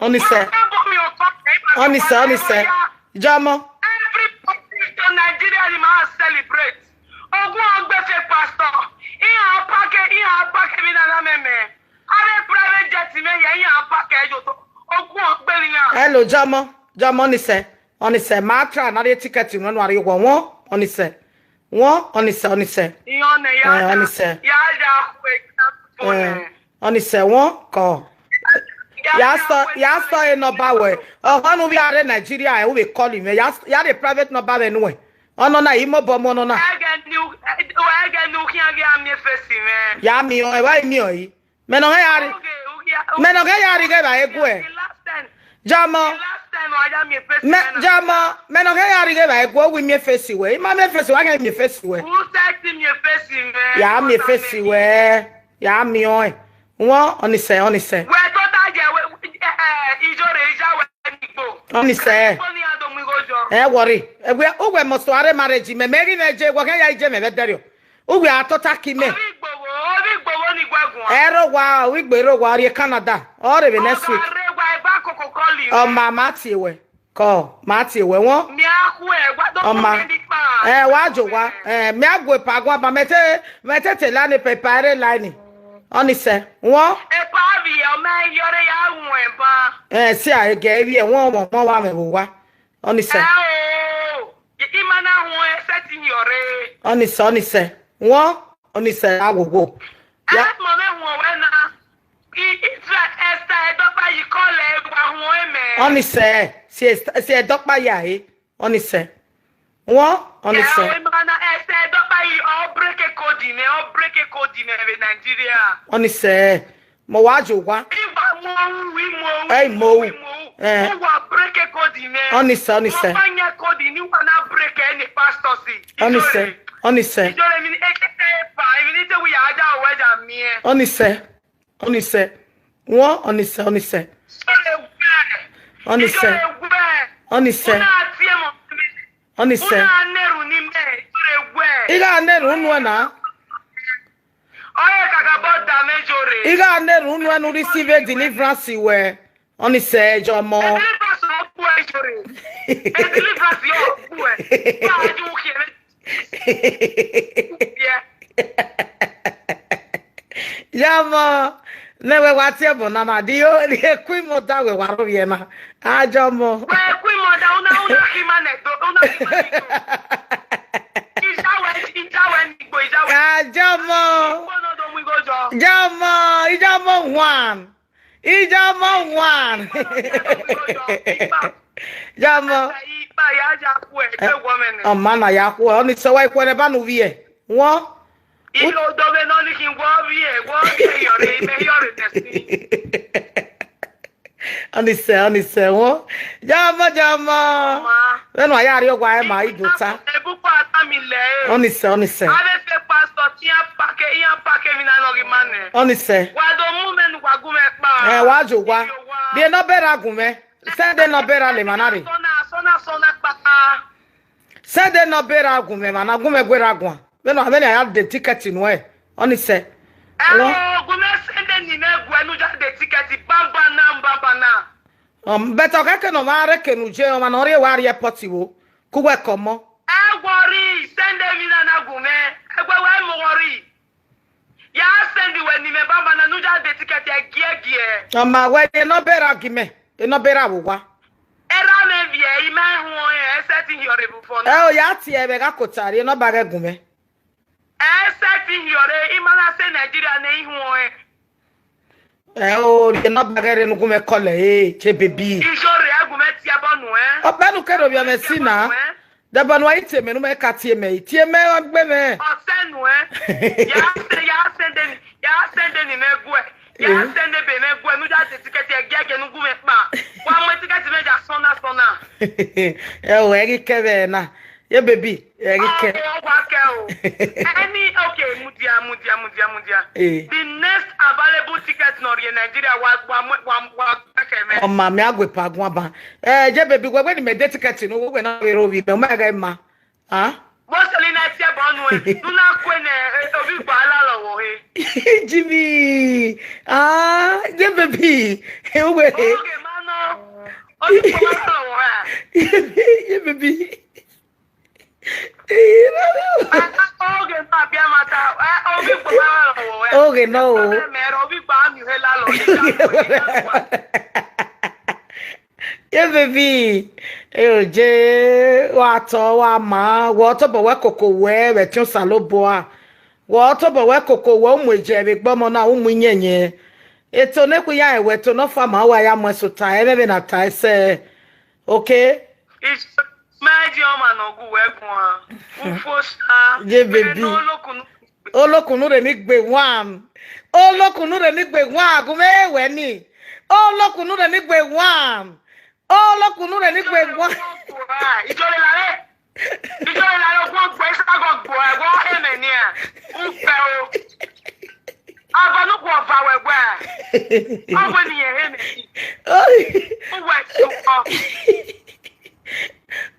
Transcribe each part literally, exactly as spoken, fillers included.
Ọnise. Ọnise, ọnise. Jọmọ. Every politician Nigeria ni ma celebrate. Ogun ọgbe fake pastor. Iran pake, iran pake mi na na meme. Are private jet me ye, iran pake yo to. Ogun ọgbe ni ya. Hello, Jọmọ. Jọmọ, ọnise. Ọnise, ma try na rhie ticket nu, nu a rhie wọ wọn, ọnise. Wọn, ọnise, ọnise. Iran ne ya. Eh, ọnise. Ya ya khu example ne. Ọnise wọn kọ. Ya sọ, ya sọ e number wẹ. Ọhọ nu vbe a rre Nigeria, ẹ, u vbe call mwẹ. Ya, ya rhie private number vbe nuẹ. Ọnọ na, i mobọ mu ọnọ na. Ẹgẹ ni u, ẹgẹ ni u khian ghi a miẹn face mwẹ. Ya miẹn, ẹ wa miẹn ọre. Mẹ nọ ghẹ ya rhie, mẹ nọ ghẹ ya rhie ghe vba eguẹ. Jọmọ. Mẹ, Jọmọ, mẹ nọ ghẹ ya rhie ghe vba eguẹ, u wi miẹn face wẹ. I ma miẹn face wẹ, a ghẹ miẹn face wẹ. U sẹ ti miẹn face mwẹ. Ya miẹn face wẹ. Ya miẹn ọe. Wọn, ọnise, ọnise. Wẹ tota ye wẹ, ijore ija wẹ ni gbo. Ọnise. Igbo ni a do mu igho jọ. Ẹ worry. Ẹ wẹ, uwẹ must are marriage mẹ, mẹ ghi mwẹ je, wọ ghẹ ya je mẹ vbe dẹrriọ. Uwẹ a tota ki mẹ. Ovbi igbogho, ovbi igbogho ni guẹ guan. Ẹ rre owa, ovbi igbo rre owa, ọ rrie Canada. Ọ rre vbe next week. Ọ gha rre wa eva koko kọli. Ọ ma, ma tie wẹ. Kọ, ma tie wẹ wọn. Mia khuẹ, wa do. Ọ ma. Ẹ, wa jo wa. Ẹ, mia gu epa guan ba, mẹ te, mẹ te te la ni pepa ẹre la ni. Ọnise, wọn. Epa vbiẹ, ọ ma yọrre ya wọn ẹba. Ẹ, si a gẹ vbiẹ, wọn, wọn, wọn wa mẹ vbe owa. Ọnise. Ẹ o, i ma na huẹn sẹtin yọrre. Ọnise, ọnise. Wọn, ọnise, a wo wo. Ya. Ẹ mọ mẹ huẹn wẹ na. I, i tra Esther Ẹdọkpa yi kọlẹ wa huẹn mẹ. Ọnise, si Esther, si Ẹdọkpa ya he. Ọnise. Wọn, ọnise. Ya, o ma na Esther Ẹdọkpa yi, ọ break code nẹ, ọ break code nẹ vbe Nigeria. Ọnise. Mọ wa jo wa. Igba mu ohu, i mu ohu. Ẹ, i mu ohu. I mu ohu. Ẹ. Wa break code nẹ. Ọnise, ọnise. Wa pa yan code ni wa na break ẹni pastor si. Ọnise, ọnise. Ijore mi ni, e, e, e, pa, èmi ni te wi ya da owẹ da miẹn. Ọnise, ọnise. Wọn, ọnise, ọnise. Ijore wẹ. Ọnise. Ijore wẹ. Ọnise. Una tie mo. Ọnise. Una neru ni mẹ, ijore wẹ. I gha neru unu na. Ọre kakabọ da mẹ ijore. I gha neru unu ẹnu receive deliverance wẹ. Ọnise, Jọmọ. Deliverance ọ kpu ẹ ijore. Deliverance ọ kpu ẹ. Wa ju khiẹ mẹ. Yeah. Jọmọ, ne wẹ wa tie ẹbọ na na, di o, di eku imọ da wẹ wa rhovbiẹ na. A, Jọmọ. Wẹ eku imọ da, una, una khi ma nẹ do, una khi ma nẹ do. Ijawe, ijawe ni gbo, ijawe. A, Jọmọ. Igbo nọ do mu igho jọ. Jọmọ, Ijọmọ one. Ijọmọ one. Jọmọ. Ipa ya ya ku ẹ, ẹ, ke wọ mẹ nẹ. Ọ ma na ya ku ẹ, ọnise wa ikhuẹrẹ ba ne u vbiẹ. Wọn. Iye odọ vbe nọ ni khin wọ vbiẹ, wọ vbiẹ yọrre, imẹ yọrre nẹ si. Ọnise, ọnise, wọn. Jọmọ, Jọmọ. Ma. Vbene a ya rrie owa ẹre ma i do ta. Ebu kpa ata mi lẹ e. Ọnise, ọnise. Avbe fake pastor ti iran pake, iran pake emwi na nọ ghi ma nẹ. Ọnise. Wa do mu mẹ ne uwa gu mwẹ kpa. Ẹ, wa jo wa. Iyo wa. Rhie number ra gu mwẹ. Send number ra le emwa na rre. Sọna, sọna, sọna kpa. Send number ra gu mwẹ, emwa na gu mwẹ guerra guan. Vbene, vbene a ya de ticket nuẹn, ọnise. Ẹ o, gu mwẹ send ni mẹ guẹ ne u ya de ticket banbana, banbana. Um, but ọ khẹke ne ọ ma rre eke ne u je, ọmwa ne ọ rrie wa rrie airport vbo, ke uwẹ ke ọmọ. Ẹ worry, send emwi na na gu mwẹ. Ẹ wẹ wẹ mu worry. Ya send wẹ ni mẹ banbana ne u ya de ticket ẹgiẹgiẹ. Ọ ma wẹ rhie number ra gi mẹ, number ra vbe owa. Erha mwẹ vbiẹ, I ma huẹn, ẹ sẹtin hiọrre before na. Ẹ o, ya tie vbe gha kota rhie number ghẹ gu mwẹ. Ẹ sẹtin hiọrre, I ma na sẹ Nigeria ne I huẹn. Ẹ o, rhie number ghẹ rre ne u gu mwẹ call ẹre, che baby. Ijorre, ẹ gu mwẹ tie ẹbọ nuẹn. Ọ kpẹnu kere ovbi ọmọ ẹsi na. Dẹbọ ne uwa i tie mẹ ne u mẹ ka tie mẹ, i tie mẹ, ọ gbe mwẹ. Ọ sẹ nuẹn. Ya sẹ, ya sẹ de ni, ya sẹ de ni mẹ guẹ. Ya sẹ de be mẹ guẹ, ne u ya de ticket ẹgiẹgiẹ ne u gu mwẹ kpa. Wa mu ticket mẹ ya sọna sọna. Ẹ o, ẹ ghi kẹ vbe na. Ye baby, ẹ ghi kẹ. Ọ wa kẹ o. Ẹni, okay, mudia, mudia, mudia, mudia. Eh. The next available ticket nọ rrie Nigeria, wa, wa, wa, wa, wa kẹ mẹ. Ọ ma mẹ, a gu epa guan ba. Eh, ye baby, wẹ, wẹ ne mẹ de ticket ne uwẹ na vbe rre ovbi mẹ, ọ ma ghẹ ma. Ah? Bó ṣe ní láti ẹ̀bọ̀ ọ̀nù ẹ̀, ló ná kó ẹ̀ nẹ, eh, orí ìgbà alálọ̀wọ̀ he. Jimmy, ah, ye baby, eh, wẹ. Oge ma nọ Ye baby. Oghe na bia mata, eh, ovbi igbo ma rọ wẹ. Oghe nọ o. Mẹ rọ ovbi igbo a miẹn uhe lalọ. Ye baby. Eo je, wa tọ, wa ma, wẹ tobọ wẹ koko wẹ vbe ẹtin Osanobua. Wẹ tobọ wẹ koko wẹ u mu eje vbe egbe ọmọ na, u mu iyẹnyẹn. Eto ne khui ya rẹn wẹ, eto ne ọ fa ma wa ya mu ẹse ota, ẹmwẹ vbe na ta ẹsẹ. Okay? Is-, mẹ di ọmwa ne ọ gu wẹ guan. Ufo sa. Ye baby. Olokun. Olokun unu rre ni gbe one. Olokun unu rre ni gbe one. Gu mwẹ wẹ ni. Olokun unu rre ni gbe one. Olokun unu rre ni gbe one. Ijọre lare. Ijọre lare ọgbọn gbe, sa gọ gbo, ẹwọ ẹmẹ nian. Ugbẹ o. Abọ ne u guọ va wẹ wẹ. Ọ wẹ ne irẹn hẹ mẹ. Oi. Uwẹ sukọ.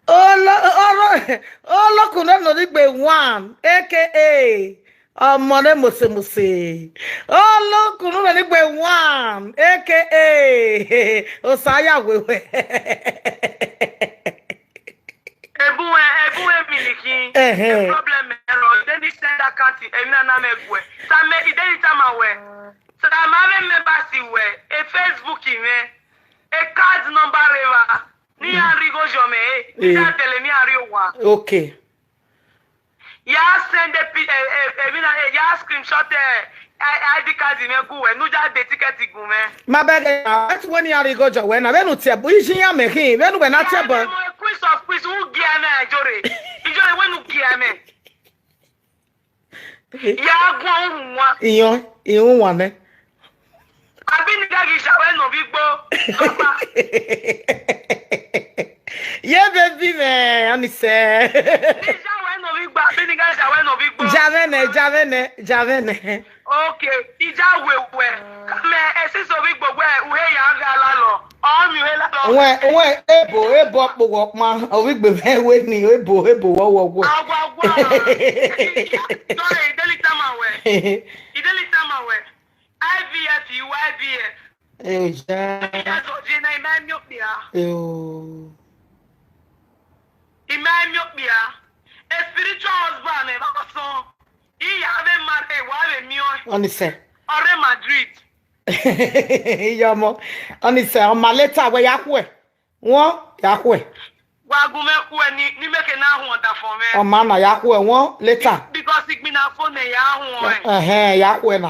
Olo-, olo-, Olokun unu rre ni gbe one, A K A ọmọ ne mose mose. Olokun unu rre ni gbe one, A K A Osa ya wẹ wẹ. Ebu ẹ, ebu ẹ mi ni khin. Ẹhẹn. Problem ẹ rọ, ide ni send account, ẹ na na mẹ guẹ. Sa mẹ, ide ni tama wẹ. Sa ma vbe mẹ ba si wẹ, e Facebook mwẹ, e card number rre evba. Ne iran rhie igho yọ mwẹ, eh, ne iran dẹlẹ ne iran rrie owa. Okay. Ya send e pi-, eh, eh, eh, vbene, eh, ya screenshot, eh, I-, I D card mwẹ gu wẹ, ne u ya de ticket gu mwẹ. Ma bẹghe na, ẹtu wẹ ne iran rhie igho yọ wẹ na, vbene u tie ẹbọ, iye iran mẹ khin, vbene uwẹ na tie ẹbọ. Mo Queen of Queens, u gie mwẹ Ijọre. Ijọre wẹ ne u gie mwẹ. Ya guan uhunmwu. Iyọn, ihunmwu nẹ. Abi ne I gha ghi ya wẹ ne ovbi igbo, ọkpa. Ye baby mwẹ, ọni sẹ. Ne I ya wẹ ne ovbi igbo, abi ne I gha ya wẹ ne ovbi igbo. Ja mwẹ nẹ, ja mwẹ nẹ, ja mwẹ nẹ. Okay, I ya wẹ wẹ. Ka mẹ, ẹ sisi ovbi igbo wẹ, u he ya gha lalọ. Ọ miẹn uhe lalọ. Wẹ, wẹ, ebo, ebo ọkpogho ọkpa, ovbi igbo mwẹ wẹ ni, ebo, ebo wọ wọ wẹ. Awa, awa. Sorry, I de ni tama wẹ. I de ni tama wẹ. I V F, you I V F. Eh, ja. That's what you know, I might not be a. Eh, oh. I might not be a. A spiritual husband, eh, my son. He have a marriage, what a meal. Ọni sẹ. Or a Madrid. Iye ọmọ. Ọni sẹ, ọma later, wẹ ya khuẹ. Wọ ya khuẹ. Wa gu mwẹ khuẹ ni, ni mẹ ke na huẹn ọdafọn mwẹ. Ọma na ya khuẹ, wọ later. Because igbinna fo nẹ ya huẹn. Ẹhẹn, ya khuẹ na.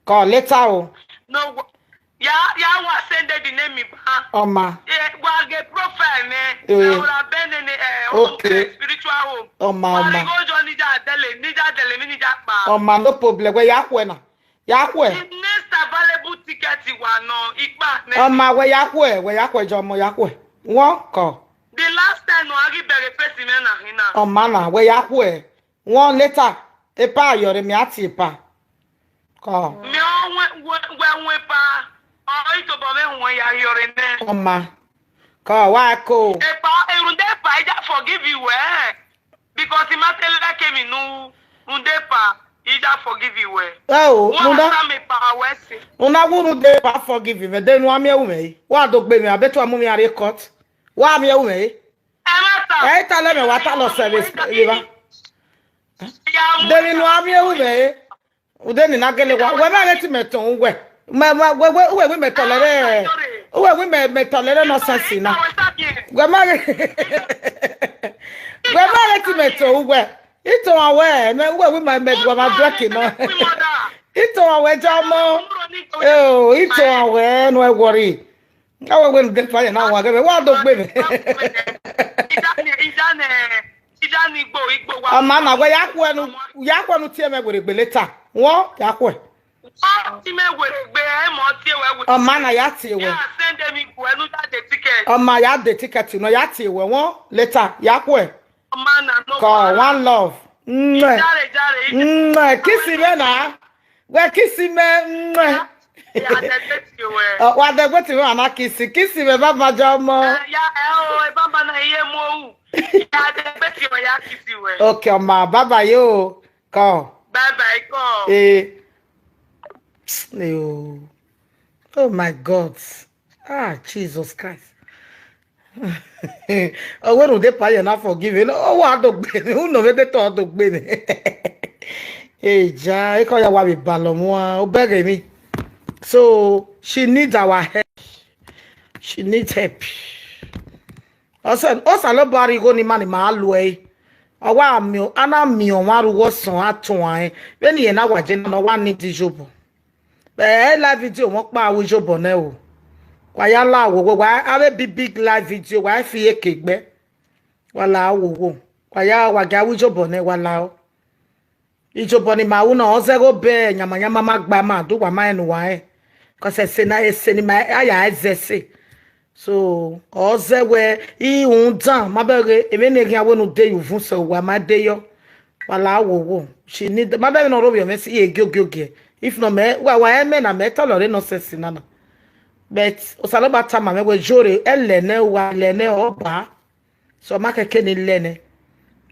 Call later o. No, wa-, ya, ya wa send the name ba. Ọma. Eh, wa ge profile nẹ. Eh. Ora bene ne, eh, okay. Spiritual home. Ọma, ọma. Wa ri go jo ni ja dele, ni ja dele, mi ni ja pa. Ọma, no problem. Wẹ ya khuẹ na. Ya khuẹ. The next available ticket wa nọ, ikpa nẹ. Ọma, wẹ ya khuẹ, wẹ ya khuẹ, jọ ọmọ ya khuẹ. Wọ kọ. The last time nọ, a ghi bẹghe face mwẹ na hin na. Ọma na, wẹ ya khuẹ. Wọ later, epa yọrre, mẹ a tie epa. Kọ. Mẹ ọ wẹ, wẹ, wẹ wẹ epa, ọ i tobọ mwẹ huẹn ya yọrre nẹ. Ọma. Kọ, wa ko. Epa, erhunmwuda epa, I ja forgive you, eh. Because I ma te like emwi ne u, rhunmwuda epa, I ja forgive you, eh. Ẹ o, wọ rhunmwuda, sa mẹ epa wẹ si. Una wu rhunmwuda epa forgive mwẹ, de ne uwa miẹn ru mwẹ re. Wa do gbe mwẹ, abẹ te uwa mu mwẹ rrie court. Wa miẹn ru mwẹ re. Ẹ ma ta. Ẹ i ta lẹ mẹ, wa ta lọ sẹ vbe eva. Ya mu. De ne uwa miẹn ru mwẹ re. Ude ni na gele wa, wẹ ma ghe ti mẹ tọn uwẹ. Mẹ, mẹ, wẹ, wẹ, uwẹ wi mẹ tọlẹ rẹ, uwẹ wi mẹ, mẹ tọlẹ rẹ nonsense na. Wẹ ma ghe, wẹ ma ghe ti mẹ tọn uwẹ. Itọn wẹ, mẹ, uwẹ wi mẹ, mẹ, wẹ ma drink nọ. Itọn wẹ ja ọmọ. Eh, itọn wẹ, no worry. Awe wẹ nu de fire na wa ghe, wa do gbe mwẹ. Ija ni, ija ni, ija ni igbo, igbo wa. Ọma na, wẹ ya khuẹ nu, ya khuẹ nu tie mwẹ were gbe later. Wọ ya khuẹ. Ọ tie mwẹ were gbe, ẹ mọ tie wẹ were. Ọma na ya tie wẹ. Ya send mi gu ẹ nu ya de ticket. Ọma ya de ticket nọ, ya tie wẹ wọ later, ya khuẹ. Ọma na no. Call, one love. Mwah. Jare, jare, jare. Mwah. Kiss me na. Wẹ kiss me. Mwah. Ya dẹgbe tie wẹ. Ọ, wa dẹgbe tie wẹ, ana kiss. Kiss me, baba jọ ọmọ. Eh, ya, eh, o, eh, baba na ye mu ohu. Ya dẹgbe tie wẹ, ya kiss wẹ. Okay, ọma, bye bye yo. Call. Bye bye, call. Eh. Yo. Oh my God. Ah, Jesus Christ. Ọ wẹ rhunmwuda epa ye na forgive, ọ wa do gbe mwẹ, u nọ vbe de te ọ do gbe mwẹ. Eja, ekhọe ya wa vbe balọ mua, obẹghe emwi. So, she need our help. She needs help. Ọ sẹ, Osanobua rhie igho ne ima ni ma lu ẹre. Ọ wa miẹn, a na miẹn ọmwa ru igho sọn, a tuan ẹn. Vbene irẹn na wa je na, ọ wa need iyobọ. Ẹ, live video mwẹ ọkpa ru iyobọ nẹ o. Wa ya la wo, wa, wa avbe big, big live video, wa fi eke gbe. Wa la wo wo. Wa ya, wa gia ru iyobọ nẹ, wa la o. Iyobọ ne ima ru na, ọ zẹ ghe obọ yamayama ma gba ma, do wa ma rẹn ne uwa rẹn. Cause ẹse na, ẹse ne ima a ya zẹ ẹse. So, ọ zẹ wẹ, I rhunmwuda, ma bẹghe, emwi ne eghian wẹ ne u de ye uvun sẹ, uwa ma de yọ. Wa la wo wo. She need, ma bẹghe ne ọ rre ovbi mwẹ si, I giogie ogie. If not, mẹ, wa, wa, ẹmẹ na, mẹ tọlọ re nonsense na na. But, Osanobua tama mwẹ wẹ, jore, ẹlẹ nẹ, uwa lẹ nẹ, ọ ba. So, ọ ma kẹkẹ ne I lẹ nẹ.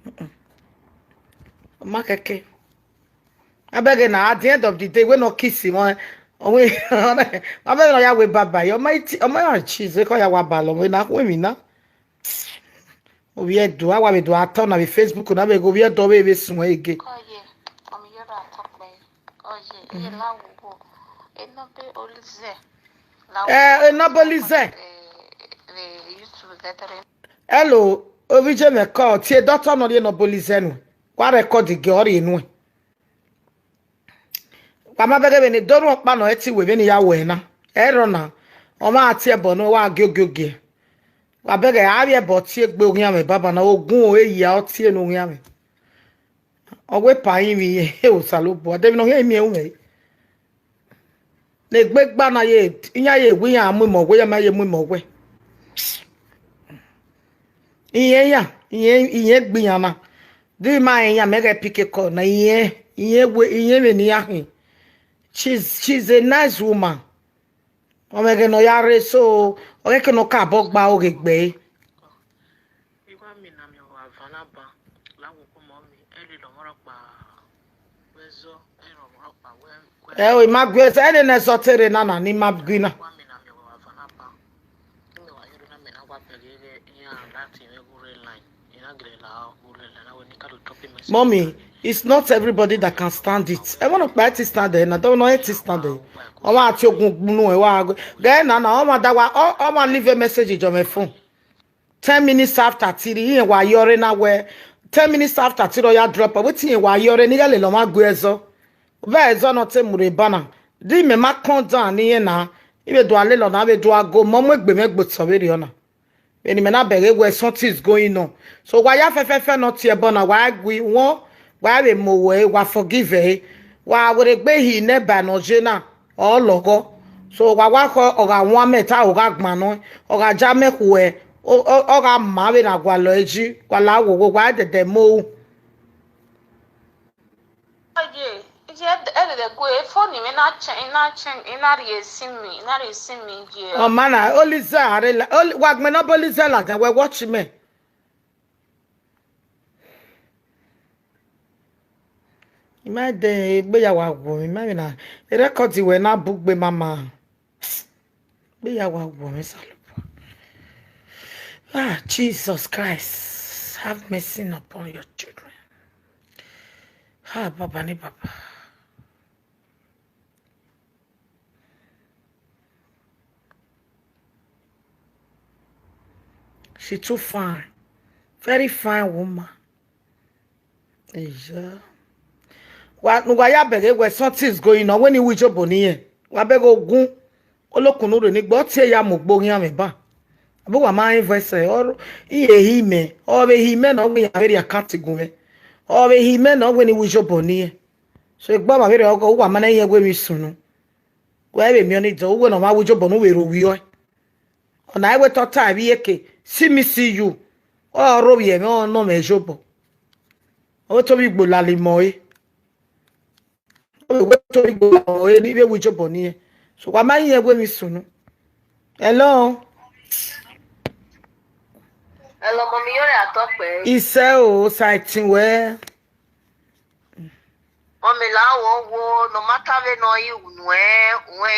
Mm-mm. Ọ ma kẹkẹ. Abẹghe na, at the end of the day, wẹ ne ọ kiss mwẹ, ọ wẹ, abẹghe ne ọ ya wẹ bye bye, ọ ma iti, ọ ma ya cheese, ekhọe ya wa balọ, wẹ na khu emwi na. Ovbi Ẹdo, a wa vbe do a tọ na vbe Facebook na, vbe ghe Ovbi Ẹdo vbe, vbe suẹn ege. Kọye, ọmọ Iyore Atọkpẹ, kọye, e la wo wo, Enobe Olizẹ, la wo, eh, Enobe Olizẹ. Eh, eh, YouTube, that, that. Hello, ovbi je mwẹ kọ, tie dọtọ nọ rhie Enobe Olizẹ nuẹn. Wa record gie ọ rhie nuẹn. Wa ma bẹghe vbene do rhunmwuda ọkpa nọ, ẹ ti wẹ vbene I ya wẹ na. Ẹrọ na, ọ ma tie ẹbọ nọ, wa giogie ogie. Wa bẹghe a vbiẹ ẹbọ tie egbe oghian mwẹ baba na, ogun ore hia ọ tie ne oghian mwẹ. Ọ wẹ pa rinmwian, e Osanobua, de emwi ne ọ khian miẹn ru mwẹ. Ne egbe gba na ye, iran ye wẹ iran mu imẹ ọghe, ya ma ye mu imẹ ọghe. Iyẹn ya, iyẹn, iyẹn gbe iran na. De ima rẹn iran, mẹ ghẹ pick call na, iyẹn, iyẹn wẹ, iyẹn vbene iran khin. She's, she's a nice woman. Ọ mwẹ ẹghẹ ne ọ ya rre, so, ọ ghẹ ke ne ọ ka bọ gba oghe gbe ẹre. I wa mina miẹn ọmwa van na ban, la wo kpọmọ mi, ẹ lele ọmwa rhọkpa, wẹ zọ, ẹ lele ọmwa rhọkpa, wẹ, wẹ. Ẹ o, I ma gu ẹzọ, ẹ lele ẹzọ te rre na na, ne I ma gu na. I wa mina miẹn ọmwa van na ban. Imẹ wa yọrọ na, mẹ na wa bẹghe iran lati mwẹ ghu rre line. Iran gele la ghu rre line, na wẹ ne I ka do drop message. Mommy, it's not everybody that can stand it. Ẹ wẹ ne ọkpa ẹ ti stand ẹ na, dọ nọ ẹ ti stand ẹ. Ọmwa tie ogun gbunu ẹ wa gbe. Ghẹ na na, ọmwa da wa, ọ, ọmwa leave a message on my phone. Ten minutes after, till irẹn wa yọ rre na wẹ, ten minutes after, till ọ ya drop, wetin irẹn wa yọ rre, ne I ghẹ lele ọmwa gu ẹzọ. Vbe ẹzọ nọ te mu rre eba na. Di mẹ ma come down ne irẹn na, I vbe do a lele ọna, vbe do a go, mẹ ọ mu egbe mwẹ gbe otọ vberriọ na. Vbene imẹ na bẹghe wẹ, something is going on. So, wa ya fẹfẹfẹ ne ọ tie ẹbọ na, wa gui wọn, wa vbe mu owẹ, wa forgive ẹre. Wa werriegbe hi nẹ ba ne ọ ye na, ọ lọghọ. So, wa wa khọ, ọ gha wan mẹ ta, ọ gha gban nọ, ọ gha ja mẹ khuẹ, ọ, ọ, ọ gha ma vbene a gualọ ẹre yi, wa la wo wo, wa dẹdẹ mu ru. Oye, iye ẹdẹdẹ gue, phone mwẹ na chẹ, I na chẹ, I na rhie esi mi, I na rhie esi mi ye. Ọ ma na, Olizẹ a rre la, Oli-, wa gbẹnnẹ obọ Olizẹ ladian, wẹ watch mẹ. I ma de egbe ya wa guọ mwẹ, I ma vbe na, record wẹ na bu gbe mama. Egbe ya wa guọ mwẹ Osanobua. Ah, Jesus Christ, have mercy upon your children. Ah, Baba ni Baba. She too fine. Very fine woman. Yeah. Wa, ne uwa ya bẹghe wẹ something is going on, wẹ ne I ru iyobọ ne irẹn. Wa bẹghe ogun, olokun ne u rre ni gbe, ọ tie ya mu ogbe oghian mwẹ ba. Abe wa ma rẹn voice ẹre, ọ ro, I he hi mẹ, ọ vbe hi mẹ ne ọ wẹ iran vbe rhie account gun mwẹ. Ọ vbe hi mẹ ne ọ wẹ ne I ru iyobọ ne irẹn. So egbe ọmwa vberriọ ọgọ, uwa ma na rẹn wẹ emwi sunu. Wẹ vbe miẹn ọnii dọ, uwẹ ne ọ ma ru iyobọ ne u vbe rre ovbi ọe. Ọna i wẹ te ọ ta ẹvbo iyeke, see me, see you. Ọ rre ovbi ẹmwẹ, ọ nọ mwẹ iyobọ. Ọ wẹ te ovbi igbo lali mẹ ọre. Ọ wẹ te ovbi igbo lali mẹ ọre, ne I vbe ru iyobọ ne irẹn. So, wa ma rẹn wẹ emwi sunu. Hello? Hello, Mummy, Iyore Atọkpẹ. Isẹ o, Osa ẹtin wẹ. Mummy, la wo wo, no matter vbene ọ i unu ẹ, uwẹ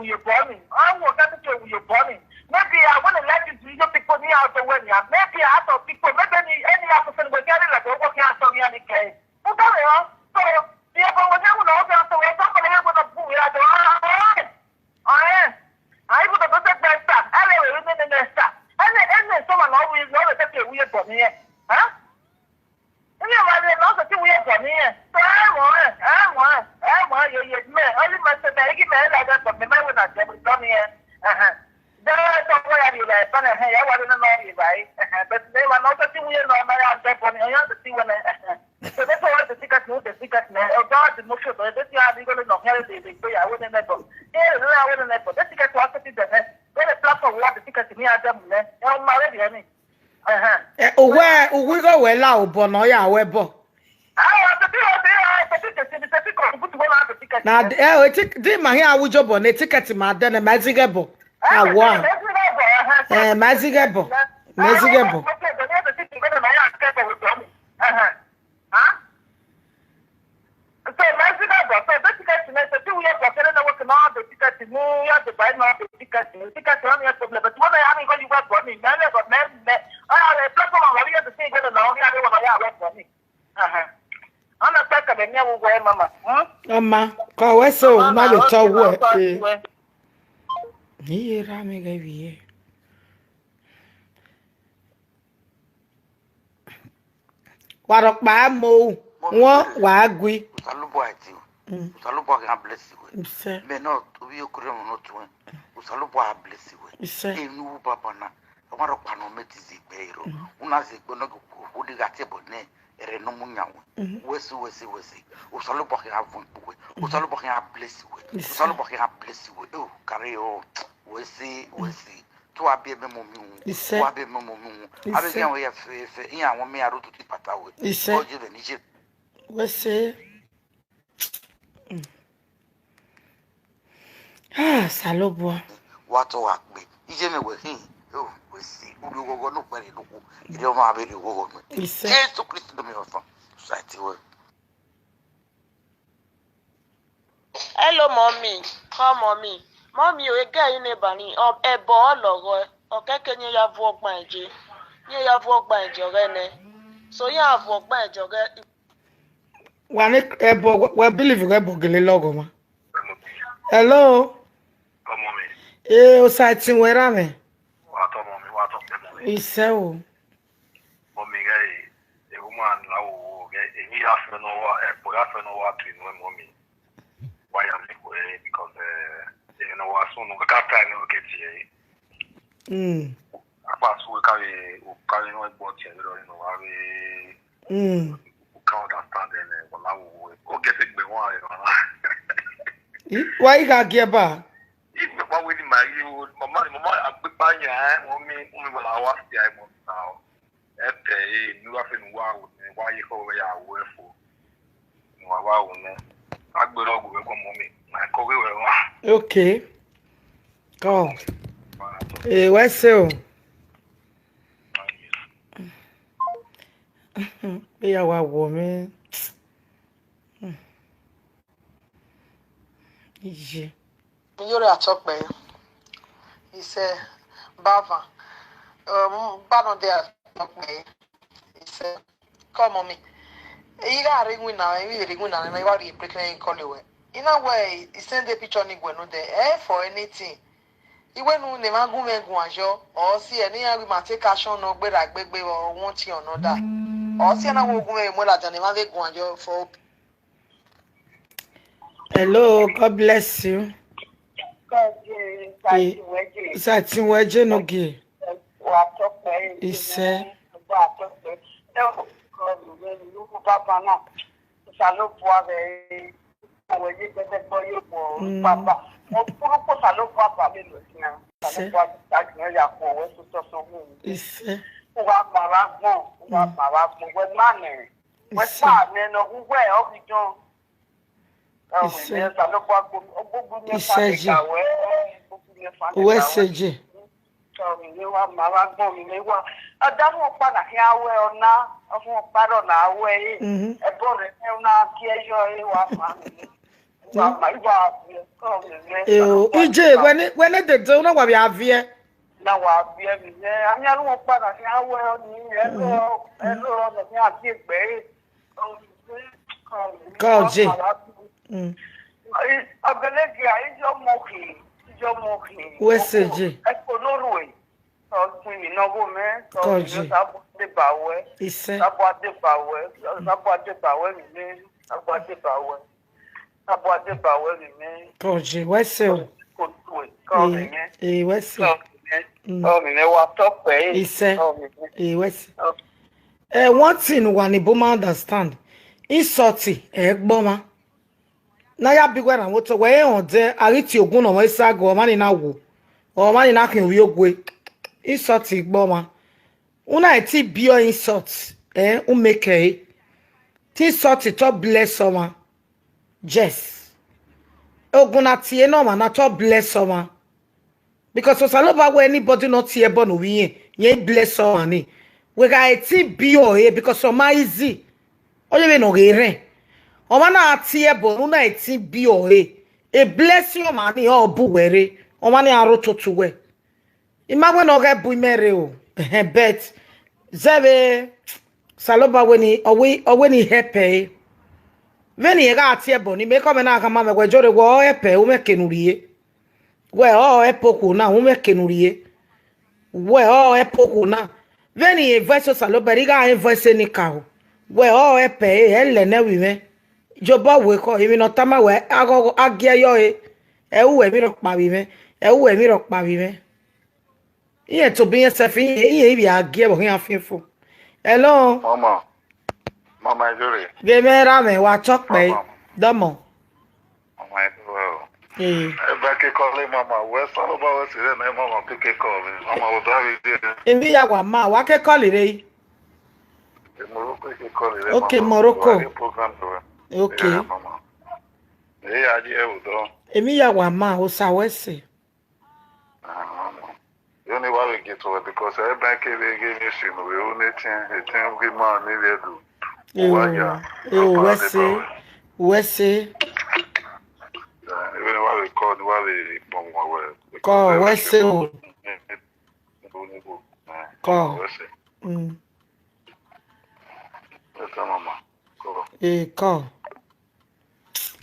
wu ye obọ ni. Ọ wu ọkẹn te ke wu ye obọ ni. Maybe I want to let you do your people ni out the way. Maybe I thought people, maybe any, any other person will get it like what can I tell you any case. But that's all. So, yeah, but when you know, so we don't believe what the fool we are doing. Ọẹn, a i vbe odọ sẹ gbe ẹsa, ẹ vbe ẹre ne nene ẹsa. Ẹnẹ, ẹnẹ sọmọ ne ọ wi, ne ọ vbe sẹtin wi ye obọ ni ẹn. Ẹn? Iye wa rre ne ọ sẹtin wi ye obọ ni ẹn. So, ẹ mọ ẹn, ẹ mọ ẹn, ẹ mọ ẹn, ye, ye, mẹ, ọni mẹ sẹ mẹ, igi mẹ, ẹ la ga obọ mẹ, mẹ wẹ na dẹ, obọ ni ẹn. Ẹhẹn. Dẹ, sẹ ọmọ ya rri evbare, ẹhẹn, ya wa rre ne ọ rri evbare. Ẹhẹn, but mẹ wa ne ọ sẹtin wi ye ne ọ ma ya dẹ obọ ni, ọ ya sẹtin wẹ nẹ, ẹhẹn. So, that's why the ticket, no, the ticket, man. Oh, God, the no show, but this year, we gonna know here, they, they, they, I wouldn't never. Yeah, I wouldn't never. The ticket was sitting there, man. Where the platform, what the ticket, me, I don't, man. Oh, my, ready, honey. Uh-huh. Eh, uwe, uwe igho wẹ la obọ ne ọ ya ru ẹbọ. Ah, the ticket, the ticket, the ticket, put one out the ticket. Na, eh, eti-, di ma hia wu jobọ ne ticket ma dẹ nẹ, ma zighe ẹbọ. Ah, awa. Eh, ma zighe ẹbọ. Ma zighe ẹbọ. Uh-huh. Huh? So, my sister, but so the ticket, me, so two years, but then I work now, the ticket, me, yeah, the buy now, the ticket, the ticket, I'm here problem, but when I am going to work for me, man, but man, man, I have a platform, I'm here to say, well, now, I have a work for me. Uh-huh. I'm not talking about me, who, mama. Hmm? Ọma, ka wẹ so, ma le tọ wẹ. Eh. Ni ye ra mi ghe vbiẹ. Wa rhọkpa mo, wọn wa gui. Osanobua ti o. Mm. Osanobua gha bless wẹ. Isẹ. Mẹ ne ovbi okoro ẹmwẹ ne ọ tuẹn. Osanobua gha bless wẹ. Isẹ. Enu baba na. Ọmwa rhọkpa ne ọ mẹ ti zẹ egbe ẹre. Mm. Una zẹ egbe ne ọ gha tie ẹbọ nẹ, ẹre ne ọ mu yan wẹ. Mm. Wẹ si, wẹ si, wẹ si. Osanobua khian vuọn ikpo wẹ. Mm. Osanobua khian bless wẹ. Isẹ. Osanobua khian bless wẹ. Oh, carry on. Wẹ si, wẹ si. Te uwa biẹ mẹ mu mi wu. Isẹ. Uwa biẹ mẹ mu mi wu. Avbe Isẹ. Iran wẹ ya fe, fe, iran wẹ mẹ ya ro tutu ipata wẹ. Isẹ. Ọ je vbe ni je. Wẹ se. Mm. Ah, Osanobua. Wa tọ wa kpe. Iye mẹ wẹ khin. Oh, wẹ Esi, u rhie oghọghọ ne u kpẹre ne u ku, irẹn ọmwa vbe rhie oghọghọ nuẹn. Isẹ. Jesu Kristi do miẹn ọsan, society wẹ. Hello, mommy. Call mommy. Mommy, o, ege ẹre ne eba ni, ọ, ẹbọ ọ lọghọ, ọ kẹkẹ ne iran ya vuọ ọgban ẹje. Ne iran ya vuọ ọgban ẹje ọghẹ nẹ. So, iran vuọ ọgban ẹje ọghẹ. Wa ne ẹbọ, wẹ believe wẹ ẹbọ gele lọghọ ma. Hello. Ọmọ mi. Ee, osa ẹtin wẹ ra mwẹ. Wa tọ ọmọ mi, wa tọ ọmọ mi. Isẹ o. Ọmọ mi ghẹ, e woman la wo wo ghẹ, emwi ya fẹ nọ wa, ẹkpo ya fẹ nọ wa tu inu ẹmọ mi. Wa ya mi kue, because, eh, emwi ne wa sunu, ka ta ni o ke tie. Mm. Apa su ka vbe, ka vbe nọ ẹgbọ tie vbe rọ nọ wa vbe. Mm. U ka understand ẹnẹ, wala wo wo. O gẹ te gbe wan ẹre rana. I, wa i gha gie ba? Igbe pa we ni ma yi o, mama, mama, agbekpa yan, eh, mọ mi, mọ mi wala wa si ai mọ na o. Ẹ tẹ e, ni wa fẹ nu wa o, ni wa ye kọ wẹ ya wo ẹfo. Ni wa wa o nẹ. Agbero ọgwẹ wẹ kọ mọ mi, ma kọ wẹ wẹ wa. Okay. Kọ. Wa tọ. Eh, wẹ se o. Iran wa wọ mwẹ. Iye. Iyore atọkpẹ. Isẹ, bava. Um, banọ de atọkpẹ. Isẹ. Come on me. I gha rre iwinna, I gha rre iwinna, I gha rrie break na call wẹ. I na wẹ, I send the picture ni wẹ no de. Eh, for anything. Iwẹ nu ne emwa gu mwẹ guan yọ, ọ si ẹre ne iran ghi ma take action nọ gberra gbegbe, ọ want you another. Ọ si ẹre na wo gu mwẹ mu ladian ne emwa vbe guan yọ for. Hello, God bless you. God bless you. Eh, Satin Weje no gie. Wa tọkpẹ, Isẹ. Wa tọkpẹ. Ẹ o, God bless you. Baba na. Osanobua vbe wẹ ye gbẹdẹgbọ ye obọ papa. Mo kuru ko Osanobua ba mi lo sian. Osanobua ta gbẹn ya ko wẹ so tọ so hu. Isẹ. Uwa ma wa gbọn, uwa ma wa gbọn. Wẹ ma nẹ. Wẹ pa nẹ nọ hu wẹ ọ ghi dọn. Isẹ. Osanobua gbogbo mi fa nẹ ka wẹ, gbogbo mi fa nẹ ka wẹ. Uwẹ sẹ je. Ọmọ mi wa ma wa gbọn mi wa. Ọdafẹn ọkpa na khian wẹ ọna, ọfẹn ọkpa rọ na wẹ e. Mhm. Ẹbọ rẹ ne una gie yọ e wa ma mi. Wa ma, wa viẹ, kọ mi mẹ. Eo, ije, wẹ ne, wẹ ne dede, una wa via viẹ. Na wa viẹ mi mẹ. Ami aru ọkpa na khian wẹ ọni, ẹrọ, ẹrọ ọnọ khian viẹ gbe e. Kọ je. Mm. Ọgẹlẹgia, ijọ mọ khin, ijọ mọ khin. Wẹ sẹ je. Ẹko no rue. Ọgbẹn mi nọ wo mẹ. Kọ je. Sabọ deba wẹ. Isẹ. Sabọ deba wẹ. Sabọ deba wẹ mi mẹ. Sabọ deba wẹ. Sabọ deba wẹ mi mẹ. Kọ je. Wẹ sẹ o. Kọ tue. Kọ mi mẹ. Ee, wẹ sẹ. Kọ mi mẹ. Mm. Kọ mi mẹ wa tọkpẹ e. Isẹ. Kọ mi mẹ. Ee, wẹ sẹ. Kọ. Eh, one thing wa ni bo ma understand. Insult, eh, gbọ ma. Na ya bi wẹ na wotọ, wẹ e họn dẹ, a ghi tie ogun nọ, wẹ sa gọ, ọmwa ni na wo, ọmwa ni na khian ovbi ogue, insult igbe ọmwa. Una eti biẹ insult, eh, u make ẹre. Te insult tọ bless ọmwa. Yes. Ogun na tie ne ọmwa na tọ bless ọmwa. Because Osanobua wẹ anybody nọ tie ẹbọ ne ovbi irẹn, irẹn bless ọmwa ni. Wẹ gha eti biẹ ọre, because ọ ma easy. Ọ ye vbene ọ ghe rrẹn. Ọmwa na tie ẹbọ ne u na eti biẹ ọre. E blessing ọmwa ni ọ bu wẹ rre. Ọmwa ni a rre ototo wẹ. I ma wẹ ne ọ ghẹ bu imẹ rre o. Ehẹn, but zẹ vbe Osanobua wẹ ni, ọ wẹ, ọ wẹ ni help ẹre. Vbene irẹn gha tie ẹbọ ni, mẹ kọ mẹ na khama mẹ wẹ jore wẹ ọ help ẹre, u mwẹ eke ne u rrie. Wẹ ọ help okhuo na, u mwẹ eke ne u rrie. Wẹ ọ help okhuo na. Vbene irẹn voice Osanobua, I gha rẹn voice enikaro. Wẹ ọ help ẹre, ẹ lẹ nẹ vbe mwẹ. Jobọ wẹ ekhọe, emwi ne ọ tama wẹ, aghọghọ, a gie yọ ẹre. Ẹ ru emwi rhọkpa vbe mwẹ. Ẹ ru emwi rhọkpa vbe mwẹ. Irẹn tobọ irẹn sẹf, irẹn, irẹn ivbi a gie vbe ọ khian fian fo. Hello? Mama. Mama, ẹ zẹrẹ. Ghe mwẹ ra mwẹ, wa tọkpẹ. Mama. Dọmọ. Mama, ẹ zẹrẹ o. Ee. Ẹ ba ke call mama, wẹ Osanobua wẹ sẹ rẹ nẹ mama ke ke call mi. Mama, wẹ da vbe die. Emwi ya wa ma, wa ke call rre. E Morocco ke call rre. Okay, mama. Morocco. Wa ye program rre. Okay. Yeah, mama. Ẹ ya je ẹvbo dọ. Emwi ya wa ma, Osa wẹ sẹ. Ah, mama. Vbene wa vbe gie to wẹ, because ẹ ba kevbe ghe emwi esi ne u vbe ru ne etẹn, etẹn ghi ma ne ivbi Ẹdo. Uwa ya, eh, uwa wẹ se, wẹ se. Vbene wa vbe kọ, ne wa vbe kpọnmwẹ wẹ. Kọ, wẹ se o. Kọ. Wẹ se. Mm. Ẹ ta mama. Kọ. Eh, kọ.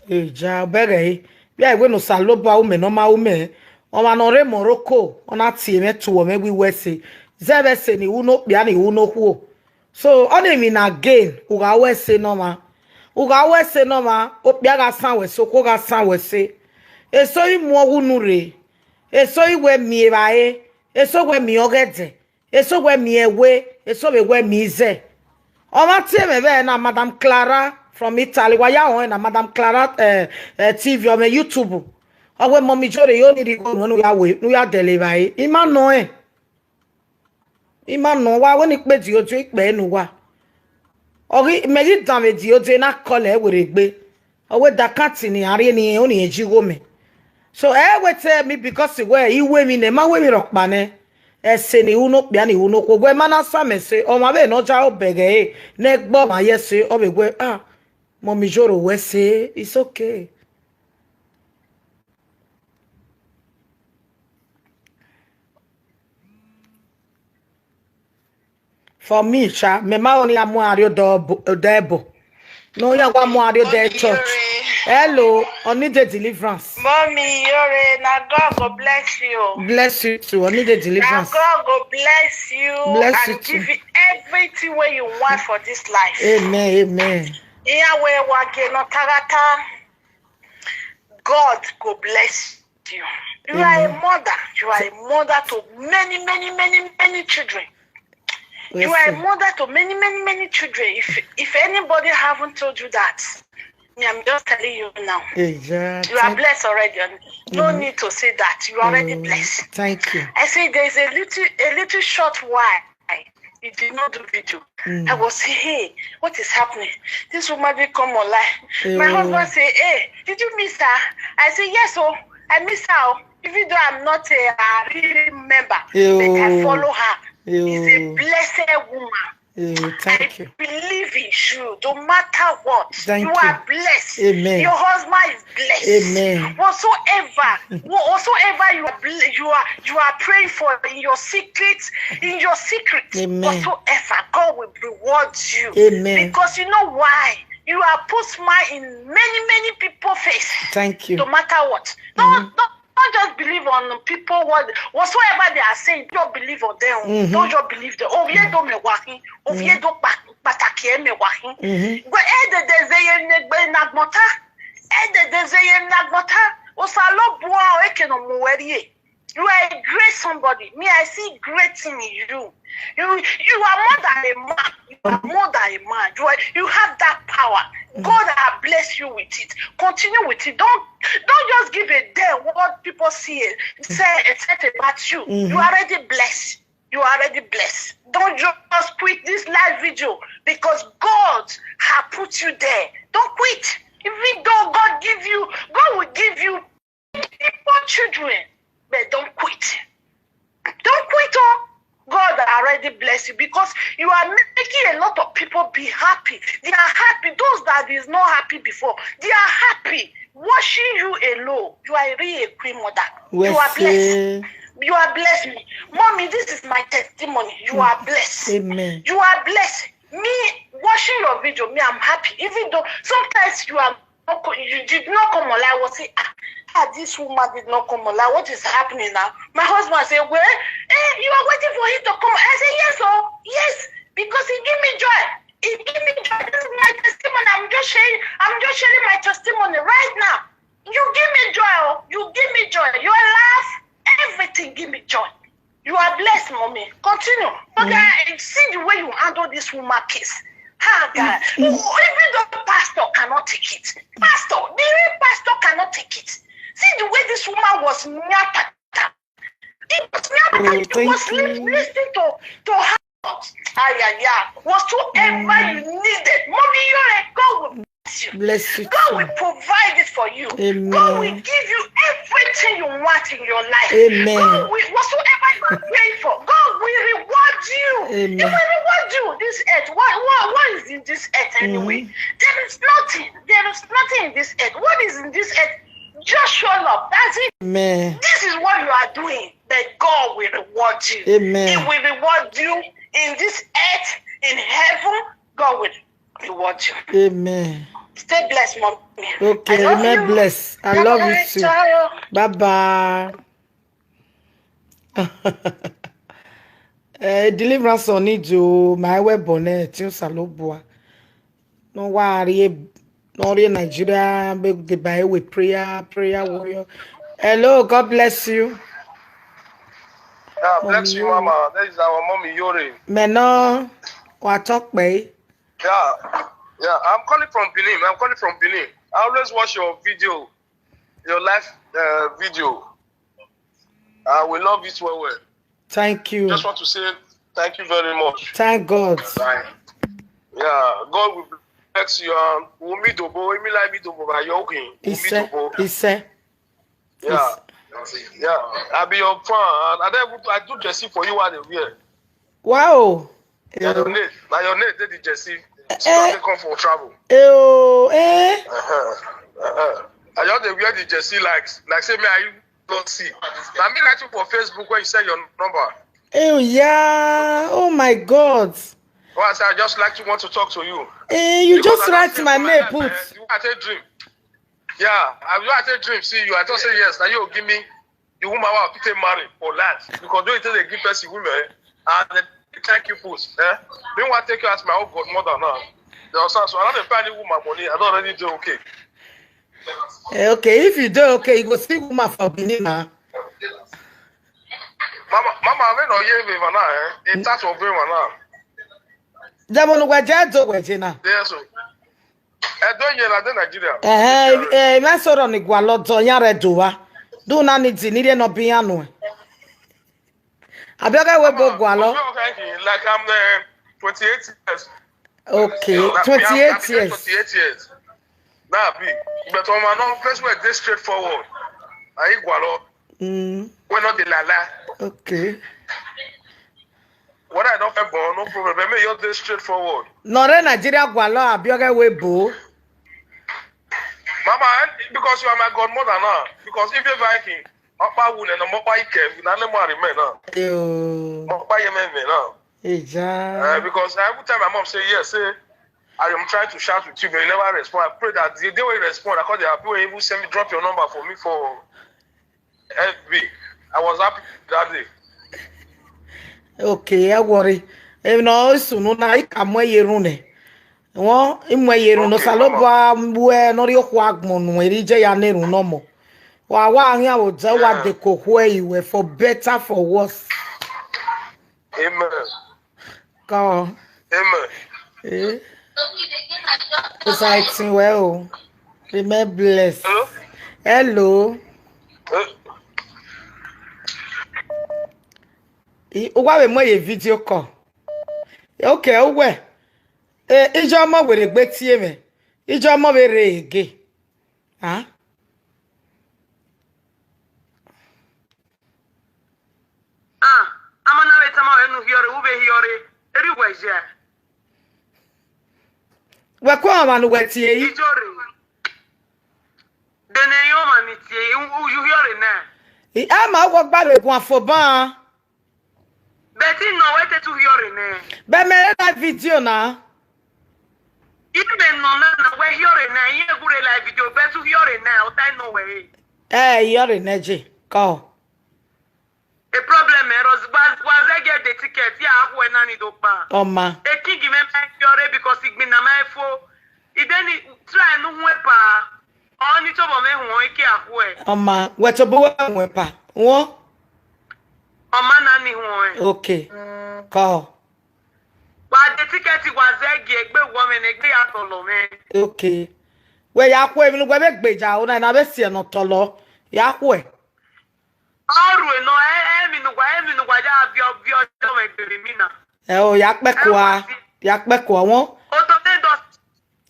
Eja, ọbẹghe ẹre, vbe a wẹ ne Osanobua ru mẹ ne ọ ma ru mẹ, ọmwa ne ọ rre Morocco, ọ na tie mwẹ tuẹ mwẹ wẹ i ru ẹse, zẹ vbe ẹse ne I ru ne okpia ne I ru ne okhuo. So, ọnii emwi na again, u gha ru ẹse ne ọmwa, u gha ru ẹse ne ọmwa, okpia gha san wẹ, sokhuo gha san wẹ ẹse. Eso i mu ọghe unu rre, eso i wẹ miẹn evbare, eso wẹ miẹn ọghẹdẹ, eso wẹ miẹn ẹwe, eso vbe wẹ miẹn izẹ. Ọ ma tie mwẹ vbe ẹna, Madam Clara from Italy, wa ya rẹn na, Madam Clara, eh, eh, T V, ọ mwẹ YouTube. Ọ wẹ Mummy Ijoro, yo ni rhie igho nuẹn ne u ya we, ne u ya dẹlẹ evbare. I ma nọ ẹn. I ma nọ, wa wẹ ne I kpe Diodio ikpẹ ne uwa. Ọ ghi, mẹ ghi danmwẹ Diodio na call ẹre werriegbe. Ọ wẹ da account ne iran rhie ne irẹn, ọnii rẹn ji igho mẹ. So, ẹ wẹ tell me because wẹ I ru emwi nẹ, ma ru emwi rhọkpa nẹ. Ẹse ne I ru ne okpia ne I ru ne okhuo, wẹ ma na sa mẹ ẹse, ọmwa vbe ne ọ ya obọ ẹghẹ ẹre, ne ẹgbẹ ọmwa ye ẹse, ọ vbe wẹ, ah, Mummy Ijoro wẹ ẹse, it's okay. For me, sha, mẹ ma ọnii a mu a rrie odẹ ẹbo. Ne ọ ya wa mu a rrie odẹ church. Hello, I need a deliverance. Mommy Iyore, na God go bless you. Bless you too. I need a deliverance. Na God go bless you. Bless you too. And give you everything wey you want for this life. Amen, amen. Iran wẹ wa gie nọ taghata. God go bless you. You are a mother. You are a mother to many, many, many, many children. You are a mother to many, many, many children. If if anybody haven't told you that, me, I'm just telling you now. You are blessed already. No need to say that. You are already blessed. Thank you. I say there is a little a little short while. He did not do video. I was, "Hey, what is happening?" This woman did come online. My husband say, "Hey, did you miss her?" I say, "Yes, oh, I miss her, oh. Even though I'm not a, a real member, but I follow her." She's a blessed woman. Thank you. I believe in you, no matter what. Thank you. You are blessed. Amen. Your husband is blessed. Amen. Whatsoever, whatsoever you are, you are, you are praying for in your secret, in your secret, whatsoever, God will reward you. Amen. Because you know why? You are put smile in many, many people face. Thank you. No matter what. Don't, don't, don't just believe on people what whatsoever they are saying. Don't believe on them. Don't just believe them. Ovie do mẹ wa hin. Ovie do pa- pataki ẹ mẹ wa hin. But edede zeye ne gbe na gbọta. Edede zeye na gbọta. Osanobua eke no mu wẹ rrie. You are a great somebody. Me, I see great thing in you. You you are more than a man. You are more than a man. You are, you have that power. God has blessed you with it. Continue with it. Don't don't just give a damn what people see say and say about you. You are already blessed. You are already blessed. Don't just quit this live video because God has put you there. Don't quit. Even though God give you, God will give you people children, but don't quit. Don't quit, oh. God already bless you because you are making a lot of people be happy. They are happy. Those that is not happy before, they are happy. Watching you alone, you are really a queen mother. You are blessed. You are blessed, me. Mommy, this is my testimony. You are blessed. Amen. You are blessed. Me, watching your video, me, I'm happy. Even though sometimes you are not co- you did not come online, I was say, ah, ah, this woman did not come online. What is happening now? My husband said, "Well, eh, you are waiting for him to come." I said, "Yes, oh, yes, because he give me joy. He give me joy. This is my testimony. I'm just sharing, I'm just sharing my testimony right now. You give me joy, oh, you give me joy. Your laugh, everything give me joy." You are blessed, mommy. Continue. But I see the way you handle this woman case. Ha, God. Even though pastor cannot take it. Pastor, the real pastor cannot take it. See the way this woman was nyatata. It was nyatata. He was listening to, to her. Ayaya. Whatsoever you needed, mommy, you're a God will bless you. Bless you. God will provide it for you. Amen. God will give you everything you want in your life. Amen. God will, whatsoever you are praying for, God will reward you. He Amen. will reward you. This earth, what, what, what is in this earth anyway? Mm-hmm. There is nothing. There is nothing in this earth. What is in this earth? Just show love. That's it. Amen. This is what you are doing. But God will reward you. Amen. He will reward you in this earth, in heaven. God will reward you. Amen. Stay blessed, mommy. Okay, I love remain you. Blessed. I love you too. Bye bye. Eh, deliverance on it, oh, my web on it, things are low boy. No worry, no worry, Nigeria, be the by with prayer, prayer warrior. Hello, God bless you. Yeah, bless you, Mommy. Mama. That is our mommy, Yore. Me no, what talk, babe? Yeah, yeah. I'm calling from Benin. I'm calling from Benin. I always watch your video, your live uh, video. Uh, we love it well, well. Thank you. Just want to say thank you very much. Thank God. Bye. Yeah, God will bless you. Um, Wumi Dobo, Emi like Emi Dobo, but you're okay. He Wumi said, Dobo. He said, Yeah. Yeah. I be your fan. And I don't even, I do jersey for you while they wear. Wow. Yeah, your name. Now your name, they the jersey. Eh, eh. They come for travel. Eh, oh, eh. Uh-huh. Uh-huh. I just dey wear the jersey like, like say me, I don't see. Now me like you for Facebook when you send your number. Oh, yeah. Oh, my God. Well, I say I just like to want to talk to you. Eh, you just write my name, put. You want to dream. Yeah, I, I take dream, see you. I just say yes. Now you give me the woman I want to take marry for life. Because don't you take they give person women, eh? And they thank you first, eh? Me want take you as my own godmother now. You understand? So I don't find the woman money. I don't already do okay. Eh, okay, if you do okay, you go see woman for Benin now. Mama, mama, I mean, no, yeah, me, man, eh? In touch of me, man. Then when we get to we now. Yes, sir. Ẹdo yẹn na de Nigeria. Ẹhẹn, ẹ, mẹ sọrọ ni gualọ dọ yan rẹ do wa. Do na ni di ni rẹ nọ bi yan nuẹ. Abioga we bo gualọ. Like I'm uh, twenty-eight years. Okay, twenty-eight years. Twenty-eight years. Nah, be. But on my non place where they straightforward. I gualọ. Mm. We not the lala. Okay. Whether I don't feel born, no problem. But me, you're this straightforward. Nọ rẹ Nigeria gualọ Abioga we bo. Mama, eh, because you are my godmother now. Because if you're Viking, Ọkpa wu nẹ, Ọkpa ike, na le mo remain now. Yo. Ọkpa ye me me now. Eja. Uh, because every time my mom say yes, say I am trying to shout with you, but you never respond. I pray that the day when you respond, I call the happy when you even send me, drop your number for me for F B. I was happy that day. Okay, ẹ worry. Emwi ne ọ sunu na, I ka mu ẹre ye erhunmwu nẹ. Wọ, I mu ẹre ye erhunmwu nẹ, Osanobua mu ẹre ne ọ rhie okhuo agbọn nuẹn, erha I je ya na erhunmwu nọ mọ. Wa wa khian vbe odẹ, wa de ko okhuo ẹre iwẹ, for better, for worse. Amen. Kọ. Amen. Eh? Exciting well. Remain blessed. Hello? Hello. Eh? I, uwa vbe mu ye video call. Okay, uwe. Eh, ijọ ọmọ were gbe tie mwẹ. Ijọ ọmọ vbe rre ege. Ah? Ah, ama na vbe tama ruẹ ne u hiọrre, u vbe hiọrre, erha uwẹ ye. Wẹ ku ọmwa ne uwẹ tie yi. Ijo rre. Dene ẹ i ọmwa ni tie yi, u, u, u hiọrre nẹ. I, ama wọ gba vbe guan fo ban. Bẹt I nọ wẹ te tu hiọrre nẹ. Bẹ mẹ rre live video na. Imẹ nọ na na wẹ hiọrre nẹ, I rẹn gu rre live video, bẹt u hiọrre nẹ, ọ ta nọ wẹ re. Ẹ, I hiọrre nẹ je, kọ. E problem ẹre, wa, wa zẹ gie de ticket, ya akhuẹ na ni do kpa. Ọ ma. E king mwẹ ma hiọrre because igbinna ma fo. I de ni try ne u huẹn pa. Ọ ni tobọ mwẹ huẹn ike akhuẹ. Ọ ma, wẹ tobọ wẹ huẹn pa. Wọ? Ọ ma na ni huẹn. Okay. Kọ. Wa de ticket wa zẹ gie egbe wọ mwẹ ne egbe ya tọlọ mwẹ. Okay. Wẹ ya khuẹ emwi ne uwẹ vbe gbeja, ọna na vbe siẹ ne ọ tọlọ. Ya khuẹ. Ọ rue nọ, ẹ, ẹ, emwi ne uwa, emwi ne uwa ya viọ, viọ, viọ mwẹ gbe vbe emwi na. Ẹ o, ya kpẹkua, ya kpẹkua wọn. Otọ ne dọ.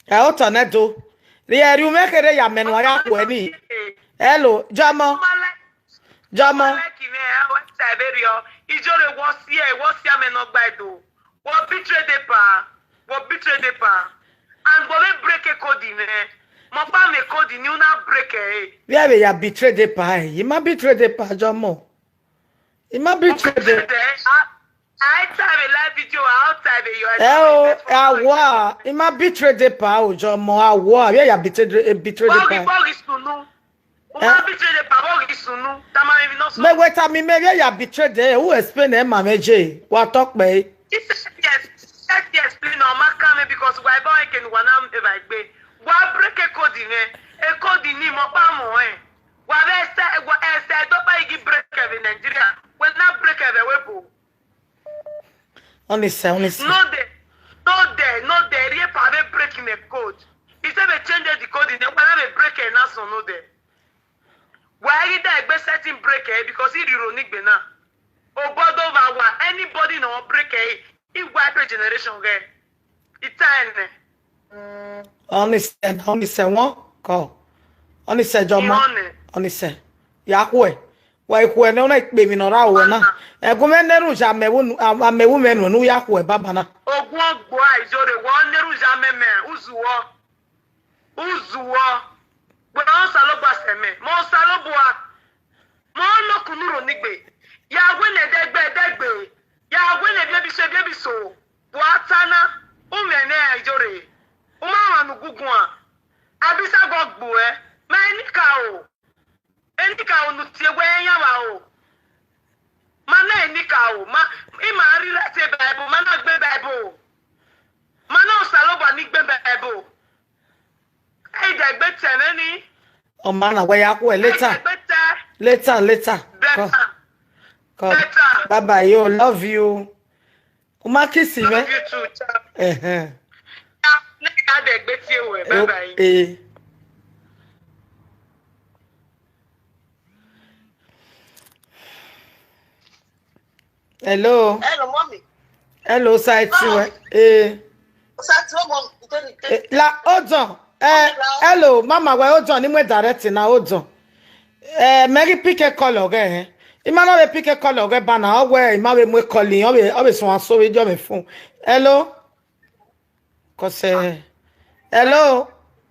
Ẹ, otọ nẹ do. Rhie ẹre umẹ kherhe ya mẹ ne uwa ya khuẹ ni. Hello, Jọmọ. Jọmọ. Like me, ẹ, wẹ ta ẹbe rriọ. Ijore, wọ si ẹe, wọ si amẹ ne ọ gba ẹe do. Wọ betray the pa, wọ betray the pa. And wọ vbe break code mwẹ. Mẹ ọkpa mẹ code ni u na break ẹre. Vbe a vbe ya betray the pa ẹre? I ma betray the pa, Jọmọ. I ma betray the. Betray the, a, a ta vbe live video, a ta vbe yọ. Ẹ o, a wa, I ma betray the pa o, Jọmọ, a wa, vbe a ya betray the, eh, betray the pa. Bọghi, bọghi sunu. U ma betray the pa, bọghi sunu. Tama mi vbe nọ sunu. Mẹ wẹ tama mẹ vbe a ya betray the, u explain ẹre ma mwẹ je, wa tọ kpẹe. He said yes, he said yes, please, no, ma ka mwẹ because wa ebo eke ne wa na eva egbe. Wa break code mwẹ, code ni mẹ ọkpa mọ ẹn. Wa vbe ẹsẹ, wa ẹsẹ do pa igi break ẹvbo Nigeria. Wẹ na break ẹvbo ẹvbo. Honestly, honestly. No dey, no dey, no dey. Rhie pa vbe break in a code. He say vbe change the code in a, wa na vbe break ẹ na sunu dey. Wa ghi da egbe setting break ẹ because I riro ni gbe na. Obọdọ va wa, anybody ne ọ break ẹ, I wa every generation ghẹ. I ta ẹnẹ. Honestly, honestly, wọn kọ. Honestly, Jọmọ. Ihọn nẹ. Honestly. Ya khuẹ. Wa i khuẹ nẹ, ọ na ikpe emwi ne ọ ra ruẹ na. Ẹgun mwẹ ne erhunmwu ya amẹ vbe unu, a, amẹ vbe umẹ nuẹn ne u ya khuẹ baba na. Ogun ọgbo a Ijore, wọ ne erhunmwu ya amẹ mẹ, u zuọ. U zuọ. Wẹ Osanobua sẹ mẹ, mẹ Osanobua. Mẹ ọlọkun ne u rho ni gbe. Ya wẹ ne ẹdẹgbe, ẹdẹgbe. Ya wẹ ne ebiebi so, ebiebi so. Wa ta na, u mwẹ nẹ Ijore. U ma mwa ne u gu guan. Abisa gọ gbuẹ. Ma enikaro. Enikaro ne u tie wẹ iran vba o. Ma na enikaro. Ma, I ma rhirhi te Bible, ma na gbe Bible. Ma na Osanobua ni gbe Bible. Ẹ i dẹ egbe tẹ mwẹ ni. Ọ ma na wẹ ya khuẹ later. Ẹ i dẹ egbe tẹ. Later, later. Come. Better. Come. Better. Bye bye, yo, love you. U ma kiss mwẹ. Love you too, ciao. Ẹhẹn. Ciao. Ne ka dẹ egbe tie wẹ. Bye bye. Eh. Hello. Hello, mommy. Hello, Saiti wẹ. Eh. Saiti wẹ, mommy. Eh, la, hold on. Eh, hello, mama wẹ, hold on. Ni mu direct na, hold on. Eh, mẹ ghi pick call ọghẹ hẹn. I ma na vbe pick call ọghẹ ba na, ọ wẹ, I ma vbe mu call, ọ vbe, ọ vbe suẹn so vbe jọ mwẹ phone. Hello. Cause, eh, hello.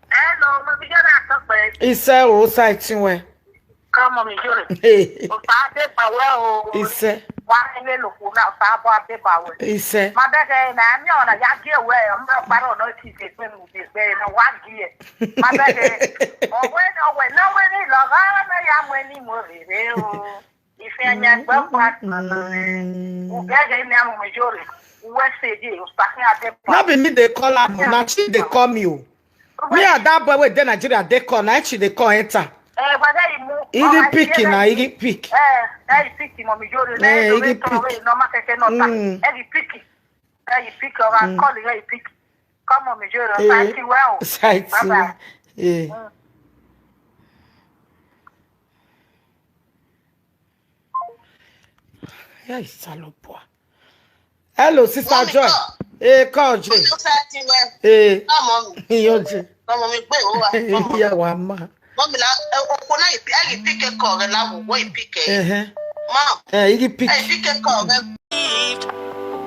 Hello, mommy, you are talking. Isẹ o, Saiti wẹ. Come on, Ijore. Hey. Osa de ba wẹ o. Isẹ. Wa ile lo ku na, osa bo de ba wẹ. Isẹ. Ma bẹghe na, mi ọna ya gie wẹ, ma paro no ti se pe mu de gbe na wa gie. Ma bẹghe. Ọwẹ, ọwẹ, no wẹ ni lọ gha na ya mu ni mo rere o. Ife anya gbe ọkpa nana. U bẹghe ni amu Ijore. Uwẹ se de, osa khin a de ba. No be me dey call am, na she dey call me o. Me and that boy wey dey Nigeria dey call, na she dey call enter. Eh, whether he move, he dey pick na, he dey pick. Eh, eh, he pick, mommy, Ijore. Eh, he dey pick. No, ma keke no ta. Mm. Eh, he pick. Eh, he pick, or I call him, eh, he pick. Come on, Ijore. Eh, Saiti well. Saiti. Bye bye. Eh. Mm. Ya Osanobua. Hello, Sister Joy. Mommy, come. Eh, call Joy. Mommy, Saiti well. Eh. Come on. Yo, Joy. Come on, mi gbe o wa. Come on. Ya wa ma. Mommy, la, eh, okhuo na, I pick call ghe la wo, wo I pick. Uh-huh. Mom. Eh, I pick. I pick call ghe.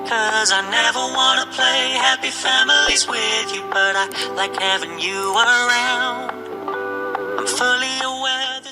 'Cause I never wanna play happy families with you, but I like having you around. I'm fully